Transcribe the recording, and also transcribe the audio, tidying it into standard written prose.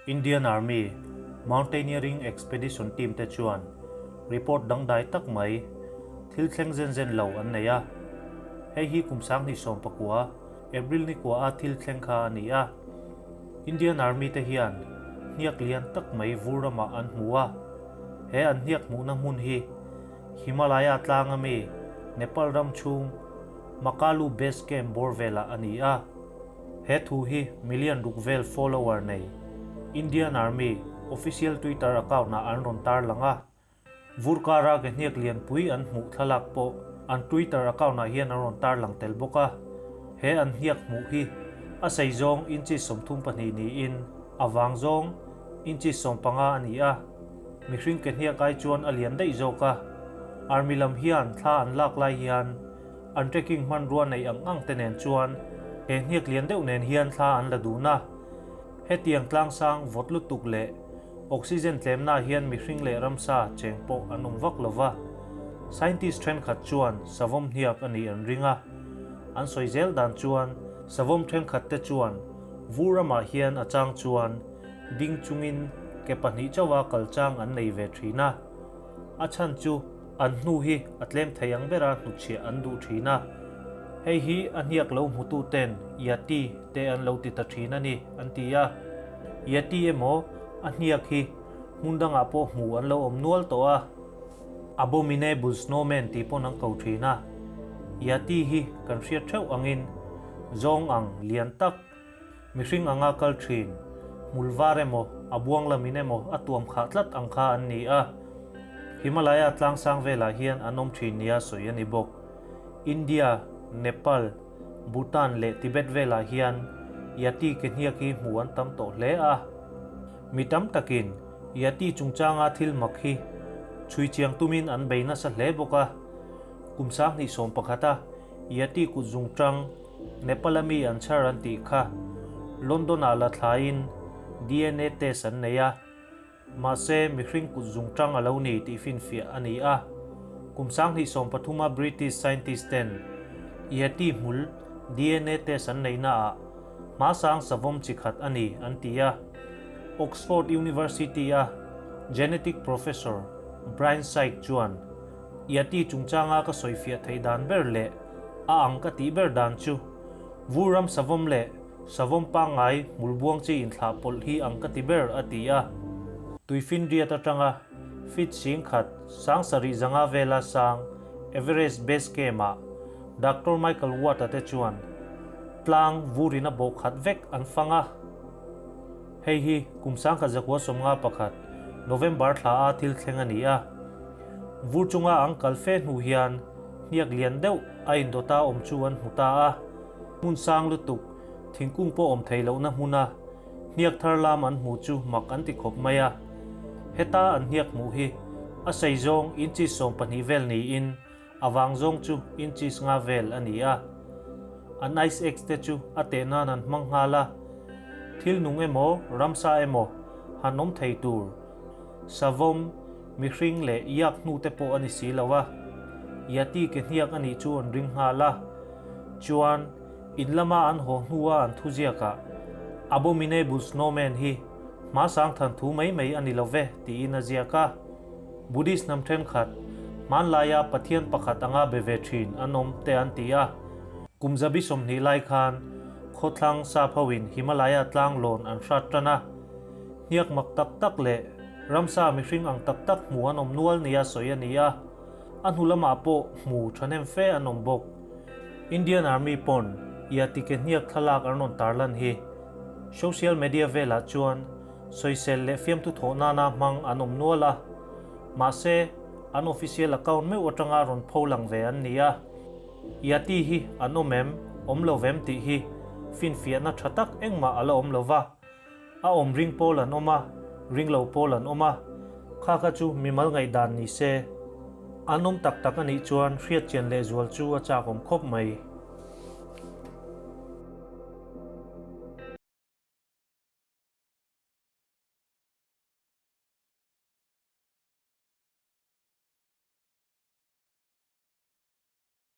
Indian Army Mountaineering Expedition team te chuan report dangdai tak mai thil thleng zen zen lo an nei a. Hei hi kum 2019 April ni kua a thil thleng kha a ni a. Indian Army te hian hniak lian tak mai vur ramah an hmu a. He an hniak hmuhna hmun hi Himalaya tlang ami Nepal ram chhung Makalu Base Camp bawr velah a ni a. He thu hi million ruk vel follower nei Indian Army official Twitter account ah an rawn tarlang a. Vur kara ke hniak lianpui an hmuh thlalak pawh an Twitter account ah hian an rawn tarlang tel bawk a. He an hniak hmuh hi a sei zawng inches 32 niin a vang zawng inches 15 a ni a. Mihring ke hniak ai chuan a lian daih zawk a. Army lam hian thla an lak lai hian an trekking hmanrua neih ang ang te nen chuan he hniak lian deuh nen hian thla an la dun a. Hetiang tlangsang vawt lutuk leh oxygen tlemna hian mihring leh ramsa cheng pawh an awm vak lo va. Scientist thenkhat chuan savawm hniak a nih an ring a. An sawi zel dan chuan savawm thenkhat te chuan vur ramah hian a chang chuan ding chungin ke pahnih chauha kal chang an nei ve thin a. A chhan chu an hnu hi a tlem thei ang bera hnutchhiah an duh thin a. Hei hi a hniak lo hmutu ten Yeti te an lo ti ta thin a ni, an ti a. Yeti emaw a hniak hi hmun dangah pawh hmu an lo awm nual tawh a. Abominable Snowman tih pawn an ko thin a. Yeti hi kan hriat theuh angin zawng ang lian tak Mihring anga kal thin, hmul var emaw, a buang lamin emaw a tuam khah tlat ang kha an ni a. Himalaya tlangsang velah hian an awm thin nia sawi a ni bawk. India, Nepal, Bhutan leh Tibet velah hian Yati ke hniak hi hmuh an tam tawh hle a. Mi tam takin Yati chungchanga thil mak hi chhui chiang tumin an bei nasa hle bawk a. Kum 2011 a Yati kut zungtang Nepal-a mi an chhar an tih kha London-ah la thlaiin DNA test an nei a, mahse mihring kut zungtang a lo ni tih finfiah a ni a. Kum 2013-a British scientist ten Yeti hmul DNA test an neihnaah hmasang savawm chi khat a ni an ti a. Oxford University-a genetic professor Brian Sykes chuan, Yeti chungchanga ka sawifiah theih dan ber leh a ang ka tih ber dan chu vur ram savawm leh savawm pangngai hmul buang chi inthlah pawlh hi ang ka ti ber, a ti a. Tuifinriat atanga feet 10,000 500 vela sang Everest Base Camp-ah Doctor Michael Watt-a te chuan tlang vurin a bawh khat vek an fang a. Hei hi kum 1951 November thla a thil thleng a ni a. Vur chunga an kal fe hnu hian hniak lian deuh a indawta awm chu an hmu ta a. Hmun sang lutuk, thingkung pawh awm thei lohna hmuna hniak thar lam an hmu chu mak an ti khawp mai a. Heta an hniak hmuh hi a sei zawng inches 12 vel niin A vang zawng chu inches nga vel a ni a. An ice axe te chu a teh nan an hmang nghal a. Thil nung emaw, ramsa emaw han awm thei tur, savawm, mihring leh yak hnu te pawh a ni si lo a. Yati ke hniak a nih chu an ring nghal a. Chuan, in lama an haw hnua an thuziakah, Abominable Snowman hi hmasang than thu mai mai a ni lo ve, tiin a ziak a. Buddhist hnam thenkhat, hmanlaia Pathian pakhat anga be ve thin an awm te an ti a. Kum zabi 20 lai khan khawthlang sap hoin Himalaya tlang lawn an hrat tan a. Hniak mak tak tak leh ramsa mihring ang tak tak hmu an awm nual nia sawi a ni a. A hnu lamah pawh hmu thahnem fe an awm bawk. Indian Army pawn Yati ke hniak thlalak an rawn tarlan hi social media velah chuan Sawisel leh fiamthu thawh nana hmang an awm nual a, mahse, an official account meuh atanga rawn pho lang ve an ni a. Yati hi an awm em, awm lo vem tih hi finfiahna tha tak engmah a la awm lo va. A awm ring pawl an awm a, ring lo pawl an awm a, kha kha chu mimal ngaihdan ni se. An awm tak tak a nih chuan hriatchian lehzual chu a chak awm khawp mai.